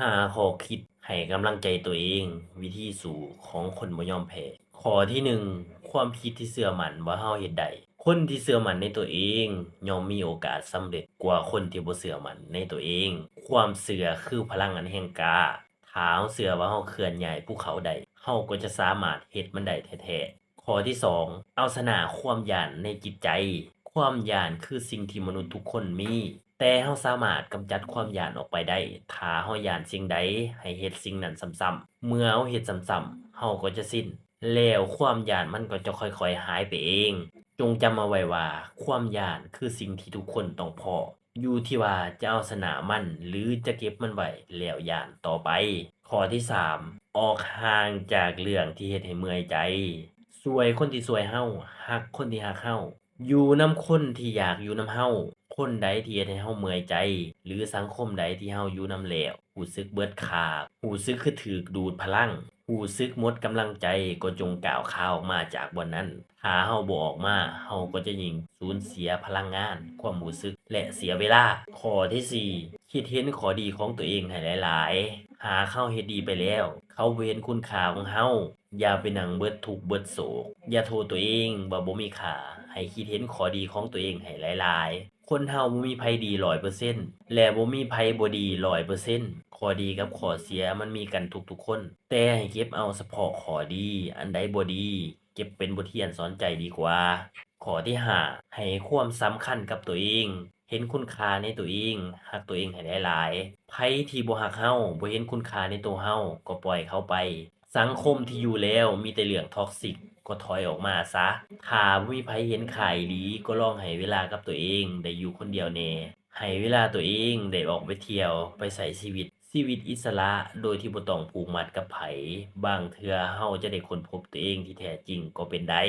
ຫ້າຂໍ້ຄິດໃຫ້ກຳລັງໃຈຕົວເອງ, ວິທີສູ້ຂອງຄົນບໍ່ຍອມແພ້. ຂໍ້ທີໜຶ່ງ, ຄວາມຄິດທີ່ເຊື່ອໝັ້ນວ່າເຮົາເຮັດໄດ້. ຄົນທີ່ເຊື່ອໝັ້ນໃນຕົວເອງ ຍ່ອມມີໂອກາດສຳເລັດກວ່າຄົນທີ່ບໍ່ເຊື່ອໝັ້ນໃນຕົວເອງ. ຄວາມເຊື່ອຄືພະລັງອັນແຮງກ້າ. ຖ້າເຮົາເຊື່ອວ່າເຮົາເຄື່ອນຍ້າຍພູເຂົາໄດ້, ເຮົາກໍຈະສາມາດເຮັດມັນໄດ້ແທ້ໆ. ຂໍ້ທີສອງ, ເອົາຊະນະຄວາມຢ້ານໃນຈິດໃຈ. ຄວາມຢ້ານຄືສິ່ງທີ່ມະນຸດທຸກຄົນມີ, ແຕ່ເຮົາສາມາດກຳຈັດຄວາມຢ້ານອອກໄປໄດ້ ຖ້າເຮົາຢ້ານສິ່ງໃດ ໃຫ້ເຮັດສິ່ງນັ້ນຊ້ຳໆ. ເມື່ອເຮົາເຮັດຊ້ຳໆ, ເຮົາກໍຈະຊິນ, ແລ້ວຄວາມຢ້ານມັນກໍຈະຄ່ອຍໆຫາຍໄປເອງ. ຈົ່ງຈຳເອົາໄວ້ວ່າ ຄວາມຢ້ານຄືສິ່ງທີ່ທຸກຄົນຕ້ອງພໍ້. ຢູ່ທີ່ວ່າຈະເອົາຊະນະມັນ ຫຼື ຈະເກັບມັນໄວ້ແລ້ວຢ້ານຕໍ່ໄປ. ຂໍ້ທີສາມ, ອອກຫ່າງຈາກເລື່ອງທີ່ເຮັດໃຫ້ເມື່ອຍໃຈ. ຊ່ວຍຄົນທີ່ຊ່ວຍເຮົາ, ຮັກຄົນທີ່ຮັກເຮົາ, ຢູ່ນຳຄົນທີ່ຢາກຢູ່ນຳເຮົາ. ຄົນໃດທີ່ເຮັດໃຫ້ເຮົາເມື່ອຍໃຈ ຫຼື ສັງຄົມໃດທີ່ເຮົາຢູ່ນຳແລ້ວຮູ້ສຶກເບີດຄ່າ, ຮູ້ສຶກຄືຖືກດູດພະລັງ, ຮູ້ສຶກໝົດກຳລັງໃຈ, ກໍຈົ່ງກ້າວຂາອອກມາຈາກບ່ອນນັ້ນ. ຖ້າເຮົາບໍ່ອອກມາ, ເຮົາກໍຈະຍິ່ງສູນເສຍພະລັງງານ, ຄວາມຮູ້ສຶກ ແລະ ເສຍເວລາ. ຂໍ້ທີສີ່, ຄິດເຫັນຂໍ້ດີຂອງຕົວເອງໃຫ້ຫຼາຍໆ. ຫາກເຮົາເຮັດດີໄປແລ້ວ, ເຂົາບໍ່ເຫັນຄຸນຄ່າຂອງເຮົາ, ຢ່າໄປນັ່ງເບິດທຸກເບິດໂສກ. ຢ່າໂທດຕົວເອງວ່າບໍ່ມີຄ່າ. ໃຫ້ຄິດເຫັນຂໍ້ດີຂອງຕົວເອງໃຫ້ຫຼາຍໆ. ຄົນເຮົາບໍ່ມີໃຜດີຮ້ອຍເປີເຊັນ ແລະ ບໍ່ມີໃຜບໍ່ດີຮ້ອຍເປີເຊັນ. ຂໍ້ດີກັບຂໍ້ເສຍມັນມີກັນທຸກໆຄົນ, ແຕ່ໃຫ້ເກັບເອົາສະເພາະຂໍ້ດີ, ອັນໃດບໍ່ດີ ເກັບເປັນບົດຮຽນສອນໃຈດີກວ່າ. ຂໍ້ທີຫ້າ, ໃຫ້ຄວາມສຳຄັນກັບຕົວເອງ, ເຫັນຄຸນຄ່າໃນຕົວເອງ, ຮັກຕົວເອງໃຫ້ຫຼາຍໆ. ໃຜທີ່ບໍ່ຮັກເຮົາ, ບໍ່ເຫັນຄຸນຄ່າໃນໂຕເຮົາ, ກໍປ່ອຍເຂົາໄປ. ສັງຄົມທີ່ຢູ່ແລ້ວມີແຕ່ເລື່ອງທອກຊິກ, ກໍຖອຍອອກມາຊະ. ຖ້າບໍ່ມີໃຜເຫັນຄ່າອີ່ຫຼີ, ກໍລອງໃຫ້ເວລາກັບຕົວເອງໄດ້ຢູ່ຄົນດຽວແດ່. ໃຫ້ເວລາຕົວເອງໄດ້ອອກໄປທ່ຽວ, ໄປໃຊ້ຊີວິດ, ຊີວິດອິດສະຫຼະໂດຍທີ່ບໍ່ຕ້ອງຜູກມັດກັບໃຜ. ບາງເທື່ອເຮົາຈະໄດ້ຄົ້ນພົບຕົວເອງທີ່ແທ້ຈິງກໍເປັນໄດ້.